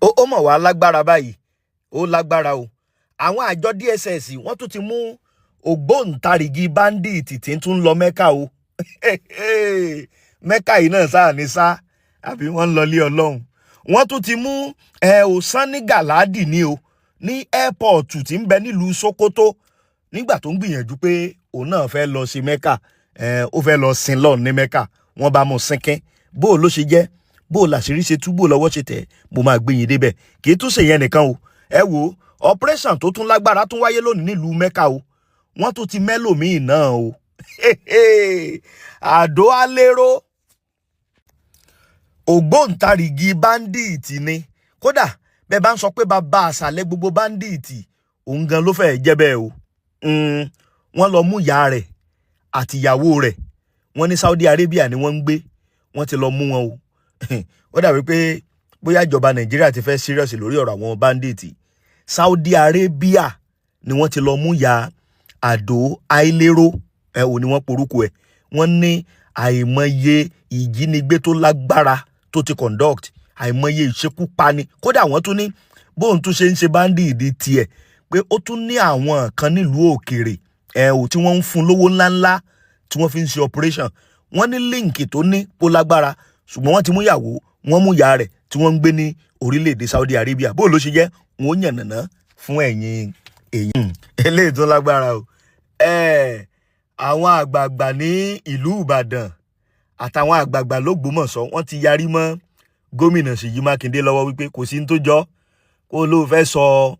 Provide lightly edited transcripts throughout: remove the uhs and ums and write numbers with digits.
Ó mọ̀ wá lágbára báyìí, ó lágbára o. Àwọn àjọ DSS, wọ́n tún ti mú ògbóǹtarìgì bandit tí ń tún lọ Mẹ́kà o. Mẹ́kà yìí náà sáà ní sá, àbí wọ́n ń lọ lé Ọlọ́run. Wọ́n tún ti mú ẹ ò Sanni Galadi ní o, ní airport tí ń bẹ nílùú Sokoto, nígbà tó ń gbìyànjú pé òun náà fẹ́ lọ sí Mẹ́kà, ó fẹ́ lọ sin lọ́ọ̀ ní Mẹ́kà, wọ́n bá mú sínkín. Bó o ló ṣe jẹ́, bó o làṣírí ṣe tú, bó o lọ́wọ́ ṣe tẹ̀, mo máa gbé yín débẹ̀. Kì í tún ṣèyẹn nìkan o. Ẹ wo operation tó tún lágbára tún wáyé lónìí nílùú Mẹ́kà o. Wọ́n tún ti mẹ́lòmíì náà o. Àdó alérò, ògbóǹtarìgì bandit ni. Kódà bẹ́ẹ̀ bá ń sọ pé bàbá àṣàlẹ̀ gbogbo bandit, òun gan ló fẹ́ẹ́ jẹ́ bẹ́ẹ̀ o. Wọ́n lọ mú ìyá rẹ̀ àti ìyàwó rẹ̀. Wọ́n ní Saudi Arabia ni wọ́n ń gbé. Wọ́n ti lọ mú wọn o. Ó dàbí pé bóyá ìjọba Nàìjíríà ti fẹ́ serious lórí ọ̀rọ̀ àwọn bandit. Saudi Arabia ni wọ́n ti lọ mú ìyá Àdó Àìlérò ẹ ò ní wọ́n porúkọ ẹ̀. Wọ́n ní àìmọye ìjínigbé tó lágbára tó ti conduct, àìmọye ìṣekúpani. Kódà wọ́n tún ní bóun tún ṣe ń ṣe bandit tiẹ̀, pé ó tún ní àwọn kan nílùú òkèèrè ẹ ò tí wọ́n ń fún lówó ńláńlá tí wọ́n fi ń ṣe operation. Wọ́n ní link tó ní kó lágbára, ṣùgbọ́n wọ́n ti mú ìyàwó, wọ́n mú ìyá rẹ̀ tí wọ́n ń gbé ní orílẹ̀-èdè Saudi Arabia. Bó ló ṣe jẹ́, wọ́n ó yànnàná fún ẹ̀yin èyí. Eléyìí tó lágbára o. Àwọn àgbààgbà ní ìlú Ìbàdàn àtàwọn àgbààgbà l'Ógbómọ̀ṣọ́, wọ́n ti yarí mọ́ gómìnà Ṣèyí Mákindé lọ́wọ́ wípé kò sí ní tó jọ kó ló fẹ́ sọ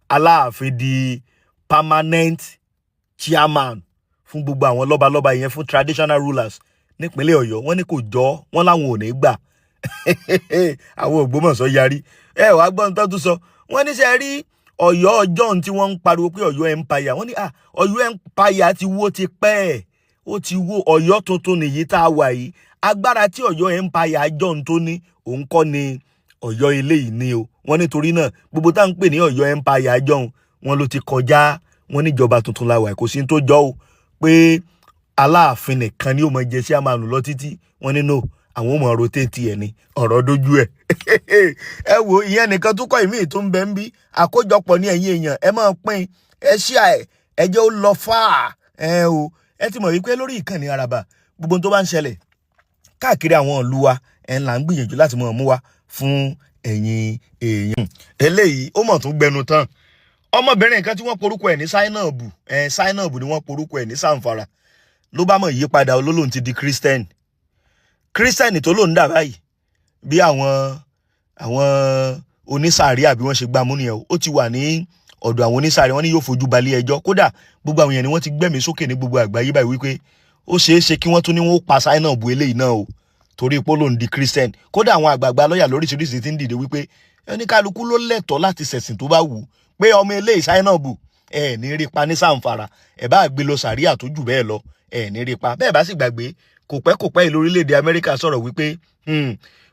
Aláàfin di permanent chairman fún gbogbo àwọn lọ́balọ́ba, ìyẹn fún traditional rulers nípínlẹ̀ Ọ̀yọ́. Wọ́n ní kò jọ, wọ́n láwọn ò ní gbà. Àwọn Ògbómọ̀ṣọ́ yarí. Ẹ wàá gbọ́n tó tún sọ. Wọ́n ní sẹ́ rí Ọ̀yọ́ ọjọ́ ohun tí wọ́n ń pariwo pé Ọ̀yọ́ Empire, wọ́n ní Ọ̀yọ́ Empire ti wó ti pẹ́ ẹ̀, ó ti wó. Ọ̀yọ́ tuntun nìyí tá a wà yìí. Agbára tí Ọ̀yọ́ Empire jọ ń tó ní, òun kọ́ ni Ọ̀yọ́ eléyìí ní o. Wọ́n nítorí náà, gbogbo tá à ń pè ní Ọ̀yọ́ Empire jọ̀hún, wọn ló ti kọjá. Wọ́n níjọba tuntun la wà, kò sí tó jọ o pé Aláàfin nìkan ni ó mọ jẹ chairman lọ títí. Wọ́n ní no, àwọn ò mọ rotate ẹ̀ ní ọ̀rọ̀ dójú ẹ̀. Ẹ wo ìyẹn nìkan tó kọ́, ìmíì tó ń bẹ ń bí. Àkójọpọ̀ ní ẹ̀yin èèyàn, ẹ máa pín, ẹ ṣíà ẹ, ẹ jẹ́ ó lọ fáà ẹ o. Ẹ ti mọ̀ wípé lórí ìkànnì Àràbà, gbogbo tó bá ń ṣẹlẹ̀ káàkiri àwọn ìlú wa, ẹ̀ ń là ń gbìyànjú láti mọ̀ mú wa fún ẹ̀yin èèyàn. Eléyìí ó mọ̀ tún gbẹnu tán. Ọmọbìnrin kan tí wọ́n porúkọ ẹ̀ ní Zainabu, ẹ̀ Zainabu ni wọ́n porúkọ ẹ̀ ní Zamfara, ló bá mọ̀ yípadà, olólùn ti di Christian. Christian tó lòún dà báyìí, bí àwọn onísàárì àbí wọ́n ṣe gbámú nìyẹn o. Ó ti wà ní ọ̀dọ̀ àwọn onísàárì. Wọ́n ní yóò fojú balẹ̀ ẹjọ́. Kódà gbogbo àwọn èèyàn ni wọ́n ti gbẹ̀mí sókè ní gbogbo àgbáyé báyìí wípé ó ṣeé ṣe kí wọ́n tún ní wọ́n pa Zainabu eléyìí náà o, torí pé ó lòún di Christian. Kódà àwọn àgbààgbà lọ́ọ̀yà lóríṣiríṣi ti ń dìde wípé oníkálukú ló lẹ́tọ̀ọ́ láti ṣẹ̀sìn tó bá wù ú, pé ọmọ eléyìí Zainabu, ẹ ní rí pa ní Zamfara. Ẹ bá gbé lọ sàríà tó jù bẹ́ẹ̀ lọ, ẹ ní rí pa bẹ́ẹ̀. Bá sì gbàgbé, kò pẹ́ kò pẹ́ yìí lórílẹ̀‐èdè Amẹ́ríkà sọ̀rọ̀ wípé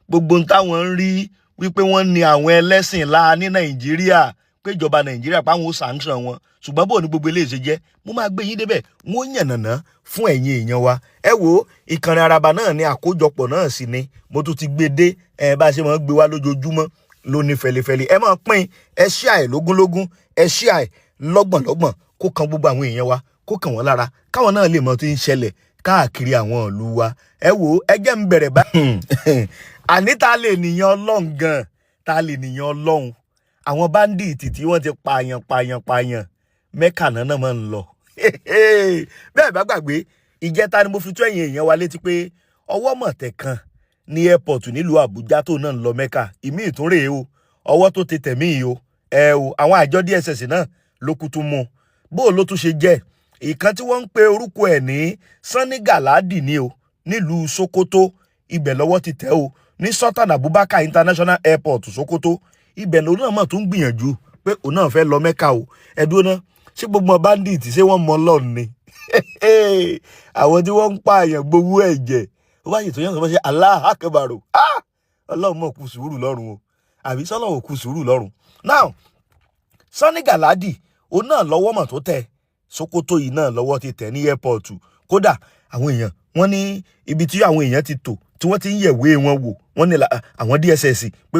gbogbo ohun táwọn ń rí wípé wọ́n ní àwọn ẹlẹ́sìn láà ní Nàìjíríà, pé ìjọba Nàìjíríà páwọn ó sanction wọn. Ṣùgbọ́n bó ní gbogbo eléyìí ṣe jẹ́, mo máa gbé yín débẹ̀, wọ́n yànnàná fún ẹ̀yin èèyàn wa. Ẹ wo ìkànnì Àràbà náà ní, àkójọpọ̀ náà sì ni mo tún ti gbé dé. Ẹ bá ṣe máa ń gbé wá lójoojúmọ́ lóní fẹlifẹli. Ẹ máa pín, ẹ ṣíà ẹ lógúnlógún, ẹ ṣíà ẹ lọ́gbọ̀nlọ́gbọ̀n, kó kan gbogbo àwọn èèyàn wa, kó kàn wọ́n lára, káwọn náà lè mọ tí ń ṣẹlẹ̀ káàkiri àwọn ìlú wa. Ẹ wo, ẹ jẹ́ ń bẹ̀rẹ̀ báyìí. Àní ta lè nìyẹn Ọlọ́run gan? Ta lè nìyẹn Ọlọ́run? Àwọn bandit tí wọ́n ti pààyàn pààyàn pààyàn, Mẹ́kà náà máa ń lọ. Bẹ́ẹ̀ bá gbàgbé, ìjẹta ni mo fi tó ẹ̀yìn èèyàn wa létí pé ọwọ́ mọ̀tẹ̀ kan ní airport nílùú Àbújá tó náà ń lọ Mẹ́kà. Ìmí ìtúnrè o, ọwọ́ tó ti tẹ̀mí yìí o. Ẹ o, àwọn àjọ DSS náà ló kú tún mú. Bó ló tún ṣe jẹ́, ìkan tí wọ́n ń pe orúkọ ẹ̀ ní Sanni Galadi ní o, nílùú Sokoto, ibẹ̀ lọ́wọ́ ti tẹ̀ o, ní Sultan Abubakar International Airport, Sokoto. Ibẹ̀ lòun náà mọ̀ tó ń gbìyànjú pé òun náà fẹ́ lọ Mẹ́kà o. Ẹ̀dúró náà, ṣé gbogbo bandit, ṣé wọ́n mọ Ọlọ́run ni? Àwọn tí wọ́n ń pààyàn, gbowó ẹ̀jẹ̀, ó bá yètò yẹn sọ ṣe Allah akbar. Ọlọ́run mọ̀ kú sùúrù lọ́run o, àbí sọ́lọ́run ò kú sùúrù lọ́run? Now, Sanni Galadi, òun náà lọ́wọ́ mọ̀ tó tẹ̀. Sokoto yìí náà lọ́wọ́ ti tẹ̀ ní airport. Kódà àwọn èèyàn wọ́n ní ibi tí àwọn èèyàn ti tò, tí wọ́n ti ń yẹ̀wé wọn wò. Wọ́n ní àwọn DSS pé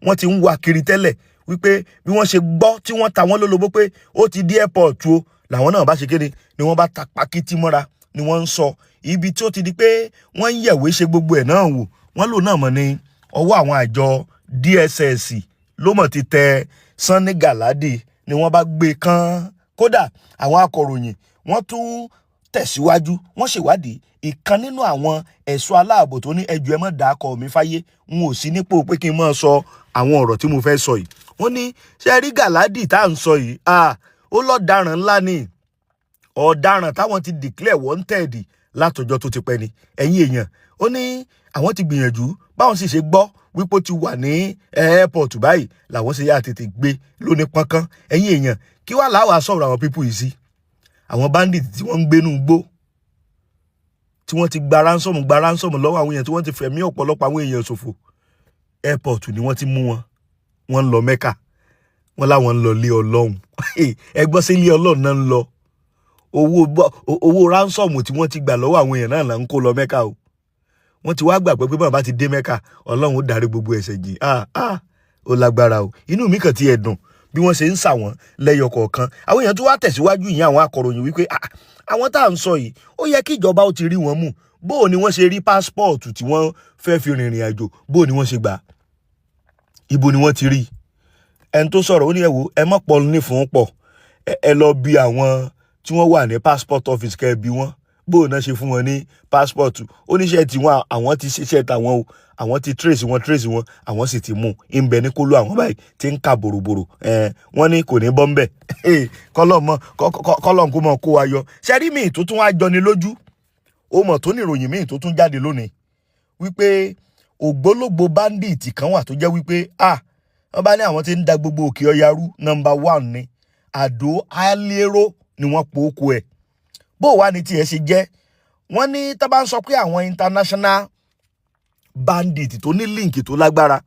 wọ́n ti ń wá kiri tẹ́lẹ̀, wípé bí wọ́n ṣe gbọ́ tí wọ́n ta wọ́n lólobó pé ó ti dé airport o, làwọn náà bá ṣe kéde ni wọ́n bá ta pakítí mọ́ra ni wọ́n ń sọ ibi tí ó ti di pé wọ́n ń yẹ̀wé ṣe gbogbo ẹ̀ náà wò. Wọ́n lò náà mọ̀ ní ọwọ́ àwọn àjọ DSS ló mọ̀ ti tẹ Sanni Galadi ni wọ́n bá gbé kán. Kódà àwọn akọ̀ròyìn wọ́n tún tẹ̀síwájú, wọ́n ṣèwádìí ìkan nínú àwọn ẹ̀ṣọ́ aláàbò tó ní ẹjọ́ ẹ má dàákọ mi fáyé, n ò sí nípò pé kí n máa sọ àwọn ọ̀rọ̀ tí mo fẹ́ sọ yìí. Wọ́n ní ṣe rí Galadi tá à ń sọ yìí, ó lọ́daràn ńlá ni, ọ̀daràn táwọn ti declare wanted látọjọ́ tó ti pẹ́ ni. Ẹ̀yin èèyàn, ó ní àwọn ti gbìyànjú, báwọn sì ṣe gbọ́ wípé ó ti wà ní airport báyìí làwọn ṣe yá tètè gbé lóní pọ́nkán. Ẹ̀yin èèyàn, kí wàá láwàá sọ̀rọ̀ àwọn people yìí sí, àwọn bandit tí wọ́n ń gbénú gbó, tí wọ́n ti gba ransom lọ́wọ́ àwọn èèyàn, tí wọ́n ti fẹ̀mí ọ̀pọ̀lọpọ̀ àwọn èèyàn ṣòfò? Airport ni wọ́n ti mú wọn. Wọ́n ń lọ Mẹ́kà, wọ́n láwọn ń lọ ilé Ọlọ́run. Ẹ gbọ́, sí ilé Ọlọ́run náà ń lọ? Owó ransom tí wọ́n ti gbà lọ́wọ́ àwọn èèyàn náà là ń kó lọ Mẹ́kà o. Wọ́n ti wá gbàgbọ́ pé báwọn bá ti dé Mẹ́kà, Ọlọ́run ó darí gbogbo ẹ̀ṣẹ̀ jìn. Ah ah, ó lágbára o. Inú mi kàn ti ẹ̀ dùn bí wọ́n ṣe ń sà wọ́n lẹ́yọ kọ̀ọ̀kan. Àwọn èèyàn tó wá tẹ̀síwájú ìyẹn àwọn akọ̀ròyìn wípé àwọn tá à ń sọ yìí, ó yẹ kí ìjọba ó ti rí wọn mú. Bó o ni wọ́n ṣe rí passport tí wọ́n fẹ́ fi rìnrìn àjò? Bó o ni wọ́n ṣe gbà? Ibo ni wọ́n ti rí? Ẹni tó sọ̀rọ̀ ó ní, ẹ wo, ẹ mọ̀ pọ̀ ní fún pọ̀, ẹ lọ bí àwọn tí wọ́n wà ní passport office, kẹ́ ẹ bí wọ́n bó o náà ṣe fún wọn ní passport. Oníṣẹ́ tiwọn, àwọn ti ṣiṣẹ́ tàwọn o. Àwọn ti trace wọn, àwọn sì ti mú un bẹ ní kóló àwọn báyìí tí ń kà bòròbòrò. Wọ́n ní kò ní bọ́ ń bẹ̀. Kọ́lọ̀ kó mọ̀ kó wa yọ. Ṣẹ́rí míì tó tún wá jọni lójú, ó mọ̀ tó ní ìròyìn míì tó tún jáde lónìí wípé ògbólógbò bandit kan wà tó jẹ́ wípé wọ́n bá ní àwọn tí ń da gbogbo Òkè Ọya rú, number one ni Àdó Alérò ni wọ́n po oko ẹ̀. Bó wà ní tiẹ̀ ṣe jẹ́? Wọ́n ní tá bá ń sọ pé àwọn international bandit tó ní link tó lágbára,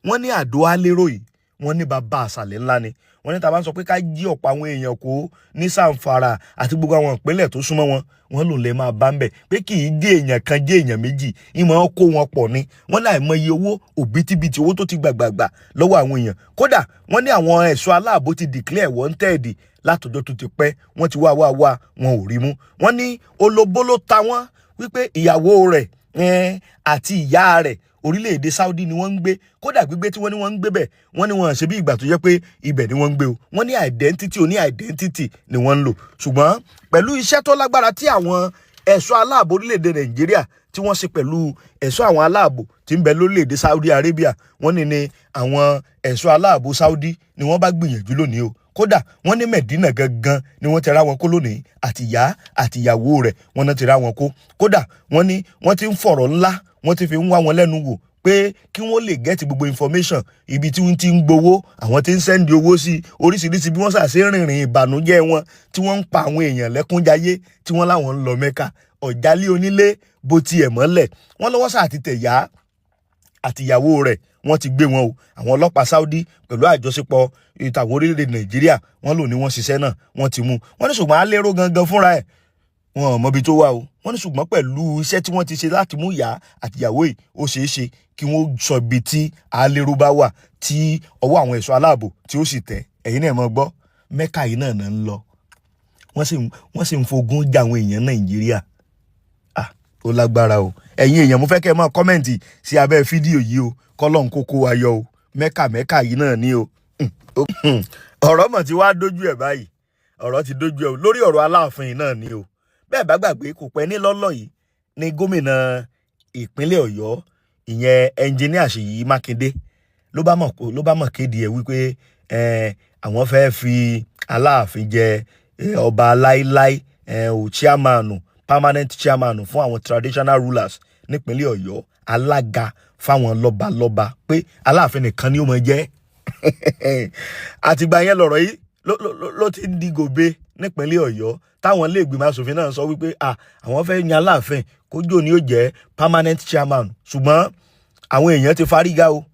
wọ́n ní Àdó Alérò yìí, wọ́n ní bàbá àṣàlẹ̀ ńlá ni. Wọ́n ní tá bá ń sọ pé ká jí ọ̀pọ̀ àwọn èèyàn kó ní Zamfara àti gbogbo àwọn ìpínlẹ̀ tó súnmọ́ wọn, wọ́n lòun lè máa bá ń bẹ̀ pé kì í dé èèyàn kan jẹ́ èèyàn méjì, ìmọ̀ kó wọn pọ̀ ni. Wọ́n ní àìmọye owó, òbítíbitì owó tó ti gbàgbàgbà lọ́wọ́ àwọn èèyàn. Kódà wọ́n ní àwọn ẹ̀ṣọ́ aláàbò ti declare wanted látọjọ́ tó ti pẹ́. Wọ́n ti wá wá wá, wọn ò rí mú. Wọ́n ní olóbó ló ta wọ́n wípé ìyàwó rẹ̀ àti ìyá rẹ̀, orílẹ̀-èdè Saudi ni wọ́n ń gbé. Kódà gbígbé tí wọ́n ní wọ́n ń gbé bẹ̀, wọ́n ní wọ́n ṣe bí ìgbà tó jẹ́ pé ibẹ̀ ni wọ́n ń gbé o. Wọ́n ní identity oní identity ni wọ́n ń lò. Ṣùgbọ́n pẹ̀lú iṣẹ́ tó lágbára tí àwọn ẹ̀ṣọ́ aláàbò orílẹ̀-èdè Nàìjíríà tí wọ́n ṣe pẹ̀lú ẹ̀ṣọ́ àwọn aláàbò tí ń bẹ lórílẹ̀-èdè Saudi Arabia, wọ́n ní àwọn ẹ̀ṣọ́ aláàbò Saudi ni wọ́n bá gbìyànjú lónìí o. Kódà wọ́n ní Medina gangan ni wọ́n ti ra wọn kó lónìí, àti ìyá àti ìyàwó rẹ̀, wọ́n náà ti ra wọn kó. Kódà wọ́n ní wọ́n ti ń fọ̀rọ̀ ńlá, wọ́n ti fi ń wá wọn lẹ́nu wò pé kí wọ́n lè get gbogbo information ibi tí wọ́n ti ń gbowó, àwọn tí ń send owó sí oríṣiríṣi, bí wọ́n ṣàṣe rìnrìn ìbànújẹ́ wọn tí wọ́n ń pa àwọn èèyàn lẹ́kúnjayé, tí wọ́n láwọn ń lọ Mẹ́kà, ọ̀jálé onílé bó tiẹ̀ mọ́lẹ̀. Wọ́n lọ́wọ́ sáà ti tẹ̀ yá àtìyàwó rẹ̀, wọ́n ti gbé wọn o. Àwọn ọlọ́pàá Saudi pẹ̀lú àjọṣepọ̀ ìtàwọn orílẹ̀-èdè Nàìjíríà, wọ́n lò ní wọ́n ṣiṣẹ́ náà, wọ́n ti mú. Wọ́n ní ṣùgbọ́n alérò gangan fúnra ẹ̀, wọn ò mọbi tó wà o. Wọ́n ní ṣùgbọ́n pẹ̀lú iṣẹ́ tí wọ́n ti ṣe láti mú ìyá àtìyàwó yìí, ó ṣeé ṣe kí wọ́n sọ ibi tí alérò bá wà, tí ọwọ́ àwọn ẹ̀ṣọ́ aláàbò tí ó sì tẹ̀. Ẹ̀yin náà mọ̀ gbọ́, Mẹ́kà yìí náà ń lọ, wọ́n sì ń fogun jà àwọn èèyàn Nàìjíríà. Ah, ó lágbára o. Ẹ̀yin èèyàn, mo fẹ́ kẹ́ ẹ máa comment sí abẹ́ fídíò yìí o. Kọ́lọ́n kókó wa yọ o. Mẹ́kà, Mẹ́kà yìí náà ní o. Ọ̀rọ̀ mọ̀ tí wàá dójú ẹ̀ báyìí, ọ̀rọ̀ ti dójú ẹ̀ o lórí ọ̀rọ̀ Aláàfin náà ni o. Bẹ́ẹ̀ bá gbàgbé, kò pẹ́ ní lọ́lọ́ yìí ní gómìnà ìpínlẹ̀ Ọ̀yọ́, ìyẹn ẹnjìníà Ṣèyí Mákindé, ló bá mọ̀ kéde ẹ̀ wípé àwọn fẹ́ fi Aláàfin jẹ ọba láíláí ò chairman, permanent chairman fún àwọn traditional rulers nípínlẹ̀ Ọ̀yọ́, alága fáwọn lọ́balọ́ba, pé Aláàfin nìkan ni ó máa jẹ́. Àtìgbà yẹn lọ̀rọ̀ yìí ló ti ń di gòbe nípínlẹ̀ Ọ̀yọ́, táwọn ilé ìgbìmọ̀ asòfin náà sọ wípé àwọn fẹ́ yan Aláàfin kójó ni ó jẹ́ permanent chairman. Ṣùgbọ́n àwọn èèyàn ti fárígá o.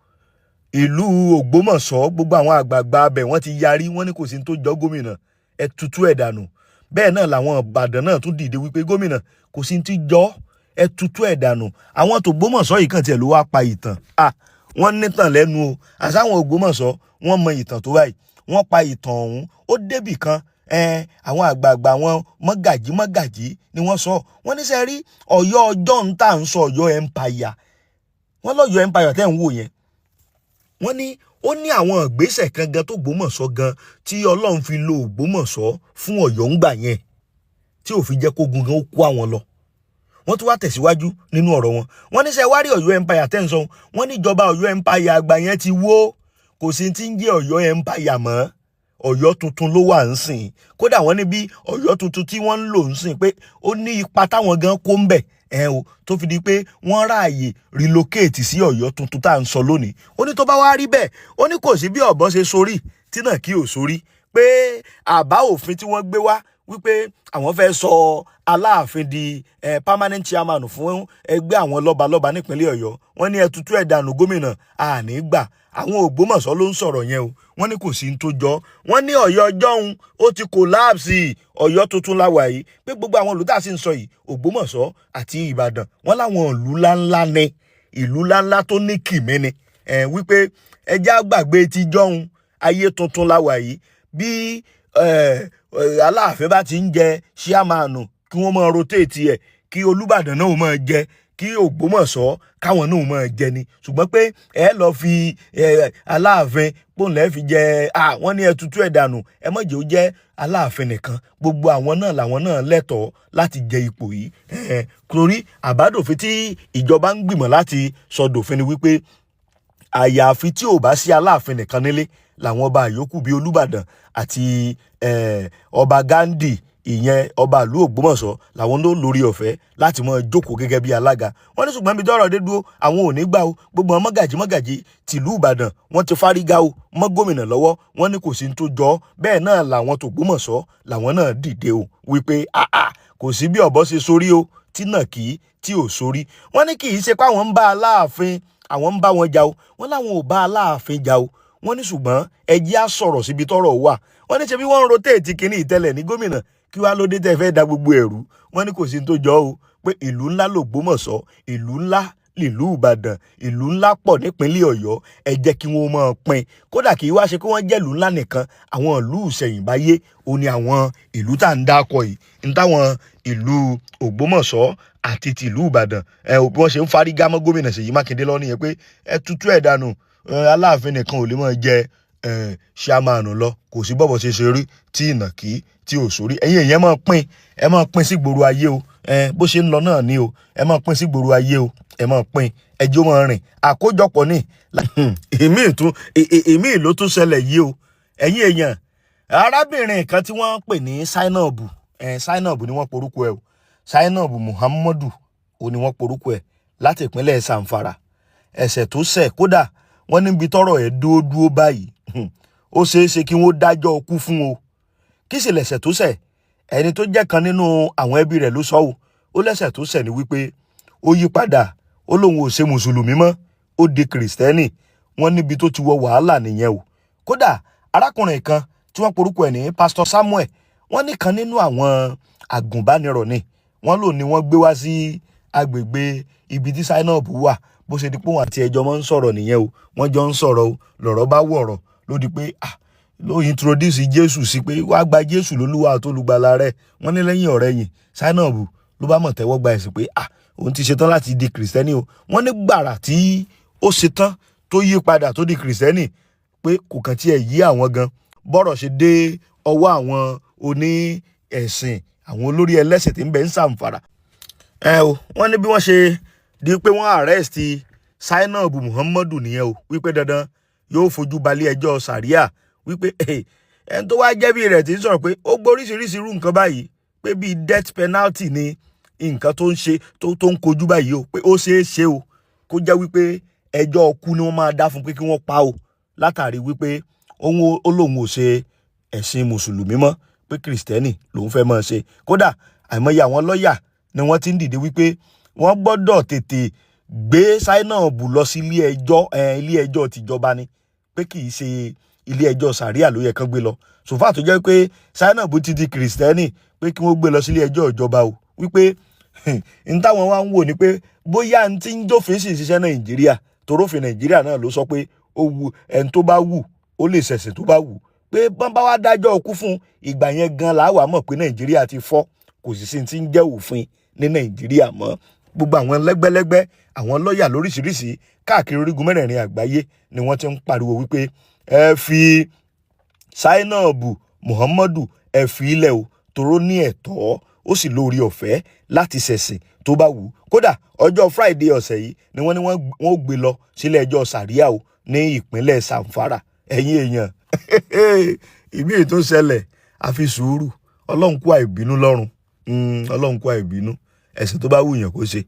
Ìlú Ògbómọ̀ṣọ́, gbogbo àwọn àgbààgbà abẹ, wọ́n ti yarí. Wọ́n ní kò sí ní tó jọ, gómìnà, ẹ tutù ẹ̀ dànù. Bẹ́ẹ̀ náà làwọn Ìbàdàn náà tún dìde wípé gómìnà, kò sí ní tí jọ. Ẹ tutù ẹ̀ dànù. Àwọn tÒgbómọ̀ṣọ́ yìí kàn tiẹ̀ ló wá pa ìtàn. Ah, wọ́n nítàn lẹ́nu o. Àsáwọn Ògbómọ̀ṣọ́, wọ́n mọ ìtàn tó báyìí. Wọ́n pa ìtàn ọ̀hún, ó débì kan, àwọn àgbààgbà wọn, mọ́gàjí mọ́gàjí ni wọ́n sọ. Wọ́n ní sẹ́ rí Ọ̀yọ́ ọjọ́ ń tà ń sọ Ọ̀yọ́ Empire, wọ́n lọ́yọ́ Empire tẹ́ ń wò yẹn, wọ́n ní ó ní àwọn ìgbésẹ̀ kan gan tó Ògbómọ̀ṣọ́ gan tí Ọlọ́run fi lo Ògbómọ̀ṣọ́ fún Ọ̀yọ́ ńgbà yẹn, tí ò fi jẹ́ kógun gan ó kó àwọn lọ. Wọ́n tún wá tẹ̀síwájú nínú ọ̀rọ̀ wọn. Wọ́n ní sẹ́ wá rí Ọ̀yọ́ Empire tẹ́ ń sọ, wọ́n níjọba Ọ̀yọ́ Empire àgbà yẹn ti wó. Kò sí ti ń jẹ́ Ọ̀yọ́ Empire mọ́, Ọ̀yọ́ tuntun ló wà ń sìn. Kódà wọ́n ní bí Ọ̀yọ́ tuntun tí wọ́n ń lò ń sìn, pé ó ní ipa táwọn gan kó ń bẹ̀ ẹ o, tó fi di pé wọ́n ráàyè relocate sí Ọ̀yọ́ tuntun tá à ń sọ lónìí. Ó ní tó bá wá rí bẹ́ẹ̀, ó ní kò sí bí ọ̀bọ ṣe sorí tí náà kí ò sorí, pé àbá òfin tí wọ́n gbé wá wípé àwọn fẹ́ sọ Aláàfin di permanent chairman fún ẹgbẹ́ àwọn lọ́balọ́ba nípínlẹ̀ Ọ̀yọ́, wọ́n ní ẹtutù ẹ̀dànù gómìnà, àní gbà. Àwọn Ògbómọ̀ṣọ́ ló ń sọ̀rọ̀ yẹn o. Wọ́n ní kò sí ní tó jọ. Wọ́n ní Ọ̀yọ́ ọjọ́un ó ti collapse, Ọ̀yọ́ tuntun la wà yìí, pé gbogbo àwọn ìlú tá a sì ń sọ yìí, Ògbómọ̀ṣọ́ àti Ìbàdàn, wọ́n láwọn ìlú ńláńlá ni, ìlú ńláńlá tó ní kìmí ni ẹ, wípé ẹjẹ́ àgbàgbé ti jọ́un, ayé tuntun la wà yìí. Bí Aláàfin bá ti ń jẹ chairman, kí wọ́n máa rotate ẹ̀, kí Olúbàdàn náà máa jẹ, kí Ògbómọ̀ṣọ́ káwọn náà máa jẹ ni. Ṣùgbọ́n pé ẹ lọ fi Aláàfin pòǹlẹ́ fi jẹ, wọ́n ní ẹ tutù ẹ̀ dànù. Ẹ má jẹ́ ó jẹ́ Aláàfin nìkan, gbogbo àwọn náà làwọn náà lẹ́tọ̀ọ́ láti jẹ ipò yìí. Torí àbádòfin tí ìjọba ń gbìmọ̀ láti sọdòfin ni wípé àyàfi tí ò bá sí Aláàfin nìkan nílé, làwọn ọba yòókù bíi Olúbàdàn àti ọba Gandhi, ìyẹn ọba ìlú Ògbómọ̀ṣọ́, làwọn ló lórí ọ̀fẹ́ láti máa jókòó gẹ́gẹ́ bí alága. Wọ́n ní ṣùgbọ́n ibi tọ́rọ̀ dé dúró, àwọn ò ní gbà o. Gbogbo àwọn mọ́gàjí mọ́gàjí tìlú Ìbàdàn, wọ́n ti fárígá o mọ́ gómìnà lọ́wọ́. Wọ́n ní kò sí ní tó jọ bẹ́ẹ̀. Náà làwọn tÒgbómọ̀ṣọ́ làwọn náà dìde o, wípé àà, kò sí bí ọ̀bọ ṣe sórí o tí náà kì í tí ò sórí. Wọ́n ní kì í ṣe pé àwọn ń bá Aláàfin, àwọn ń bá wọn jà o. Wọ́n láwọn ò bá Aláàfin jà o. Wọ́n ní ṣùgbọ́n ẹ jẹ́ á sọ̀rọ̀ síbi tọ́rọ̀ wà. Wọ́n ní ṣe bí wọ́n ń rotate kínní ìtẹ́lẹ̀ ní gómìnà, kí wàá ló dé tẹ́ fẹ́ da gbogbo ẹ̀rú? Wọ́n ní kò sí tó jọ o, pé ìlú ńlá lÒgbómọ̀ṣọ́, ìlú ńlá lìlú Ìbàdàn, ìlú ńlá pọ̀ nípínlẹ̀ Ọ̀yọ́. Ẹ jẹ́ kí wọ́n máa pín. Kódà kì í wá ṣe kí wọ́n jẹ́ ìlú ńlá nìkan, àwọn ìlú ìṣẹ̀yìnbáyé ó ní àwọn ìlú tá à ń dákọ̀ yìí, ń táwọn ìlú Ògbómọ̀ṣọ́ àti tìlú Ìbàdàn ẹ bí wọ́n ṣe ń fárígá mọ́ gómìnà Ṣèyí Mákindé lọ́nìí yẹn, pé ẹ tutù ẹ̀ dànù, Aláàfin nìkan ò lè máa jẹ chairman lọ. Kò sí bọ́bọ̀ ṣe ṣe rí tí ìnàkí tí ò sórí. Ẹ̀yin èèyàn, máa pín, ẹ máa pín sí gbòòrò ayé o. Bó ṣe ń lọ náà ni o. Ẹ máa pín sí gbòòrò ayé o, ẹ máa pín, ẹjọ́ máa rìn àkójọpọ̀ ní. Èmi ìtún èmi ló tún ṣẹlẹ̀ yìí o. Ẹ̀yin èèyàn, arábìnrin kan tí wọ́n pè ní Zainab, Zainab ni wọ́n porúkọ ẹ̀ o. Zainab Muhammadu o ni wọ́n porúkọ ẹ̀, láti ìpínlẹ̀ Zamfara. Ẹ̀ṣẹ̀ tó ṣẹ̀, kódà wọ́n níbi tọ́rọ̀ ẹ̀ dúró dúró báyìí, ó ṣeé ṣe kí wọ́n dájọ́ ikú fún o. Kí sì lẹ̀ṣẹ̀ tó ṣẹ̀? Ẹni tó jẹ́ kan nínú àwọn ẹbí rẹ̀ ló sọ o. Ó lẹ́ṣẹ̀ tó ṣẹ̀ ní wípé ó yí padà, ó lóun ò ṣe mùsùlùmí mọ́, ó di kìrìsìtẹ́nì. Wọ́n níbi tó ti wọ wàhálà nìyẹn o. Kódà arákùnrin kan tí wọ́n porúkọ ẹ̀ ní Pásítọ̀ Samuel, wọ́n ní kan nínú àwọn àgùnbánirọ̀ ni wọ́n lò ní wọ́n gbé wá sí agbègbè ibi tí Zainab wà. Bó ṣe di pé òun àti ẹjọ́ mọ́ ń sọ̀rọ̀ nìyẹn o. Wọ́n jọ ń sọ̀rọ̀ o, lọ̀rọ̀ bá wọ̀rọ̀, ló di pé ah, ló introduce Jésù sí, pé wàá gba Jésù lólúwa àti olùgbàlà rẹ̀. Wọ́n ní lẹ́yìn ọ̀rẹ́ yìí, Zainab ló bá mọ̀ tẹ́wọ́ gba ẹ̀sìn, pé ah, òun ti ṣetán láti di kìrìsìtẹ́nì o. Wọ́n ní gbàrà tí ó ṣetán tó yí padà tó di kìrìsìtẹ́nì, pé kò kàn tiẹ̀ yí àwọn gan bọ́rọ̀ ṣe dé ọwọ́ àwọn oní ẹ̀sìn, àwọn olórí ẹlẹ́sìn tí ń bẹ ń Zamfara ẹ o. Wọ́n ní bí wọ́n ṣe di pé wọ́n arrest Zainab Muhammadu nìyẹn o, wípé dandan yóò fojú balẹ̀ ẹjọ́ sàríà, wípé ẹni tó wá jẹ́bi rẹ̀ ti ń sọ̀rọ̀ pé ó gbóríṣiríṣi irú nǹkan báyìí, pé bíi death penalty ni nǹkan tó ń ṣe tó ń kojú báyìí o, pé ó ṣeé ṣe o kó jẹ́ wípé ẹjọ́ ọkú ni wọ́n máa dá fún, pé kí wọ́n pa o, látàrí wípé òun ó lóun ò ṣe ẹ̀sìn mùsùlùmí mọ́, pé kìrìsìtẹ́nì lòun fẹ́ máa ṣe. Kódà àìmọye àwọn lọ́ọ̀yà ni wọ́n ti ń dìde wípé wọ́n gbọ́dọ̀ tètè gbé Zainab lọ sí ilé ẹjọ́, ilé ẹjọ́ tìjọba ni, pé kì í ṣe ilé ẹjọ́ sàríà ló yẹ kán gbé lọ sòfà, tó jẹ́ pé Zainab ti di kìrìsìtẹ́nì, pé kí wọ́n gbé lọ sí ilé ẹjọ́ ìjọba o, wípé N táwọn wá ń wò ni pé bóyá n ti ń jófin sì ń ṣiṣẹ́ Nàìjíríà, torófin Nàìjíríà náà ló sọ pé ó wu ẹni tó bá wù, ó lè ṣẹ̀sìn tó bá wù, pé bọ́n bá wá dájọ́ ikú fún ìgbà yẹn gan la wà mọ̀ pé Nàìjíríà ti fọ́, kò sì sí ti ń jẹ́ òfin ní Nàìjíríà mọ́. Gbogbo àwọn lẹ́gbẹ́lẹ́gbẹ́, àwọn lọ́ọ̀yà lóríṣiríṣi káàkiri orígun mẹ́rẹ̀ẹ̀rin àgbáyé ni wọ́n ti ń pariwo wípé ẹ fi Zainab Muhammadu, ẹ fi ilẹ̀ o, toró ní ẹ̀tọ́, ó sì lórí ọ̀fẹ́ láti ṣẹ̀sìn tó bá wù ú. Kódà ọjọ́ Friday ọ̀sẹ̀ yìí ni wọ́n ní wọ́n gbé lọ sílé ẹjọ́ sàríà o ní ìpínlẹ̀ Zamfara. Ẹ̀yin èèyàn, ìbí tó ṣẹlẹ̀, àfi sùúrù. Ọlọ́run kú àìbínú lọ́rùn, Ọlọ́run kú àìbínú. Ẹ̀sìn tó bá wù yàn kó ṣe,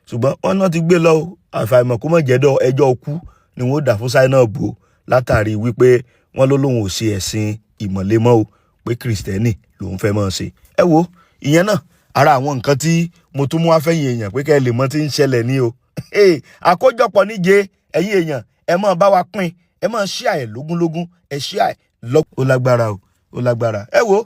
ṣùgbọ́n wọ́n náà ti gbé lọ o. Àfàìmọ̀ kó má jẹ́ ẹjọ́ kú ni wọ́n dà fún Zainab o, látàrí wípé wọ́n ló lóun ò ṣe ẹ̀sìn ìmọ̀le mọ́ o, pé Kìrìsìtẹ́nì lòun fẹ́ máa ṣe. Ẹ wo ìyẹn náà, ara àwọn nǹkan tí mo tún mú wá fẹ́yìn èèyàn pé kẹ́ ẹ lè mọ̀ tí ń ṣẹlẹ̀ ní o. Àkójọpọ̀ níje, ẹ̀yin èèyàn, ẹ máa bá wa pín, ẹ máa share ẹ̀ lógúnlógún, ẹ share ẹ̀ lọ́. Ó lágbára o, ó lágbára. Ẹ wo.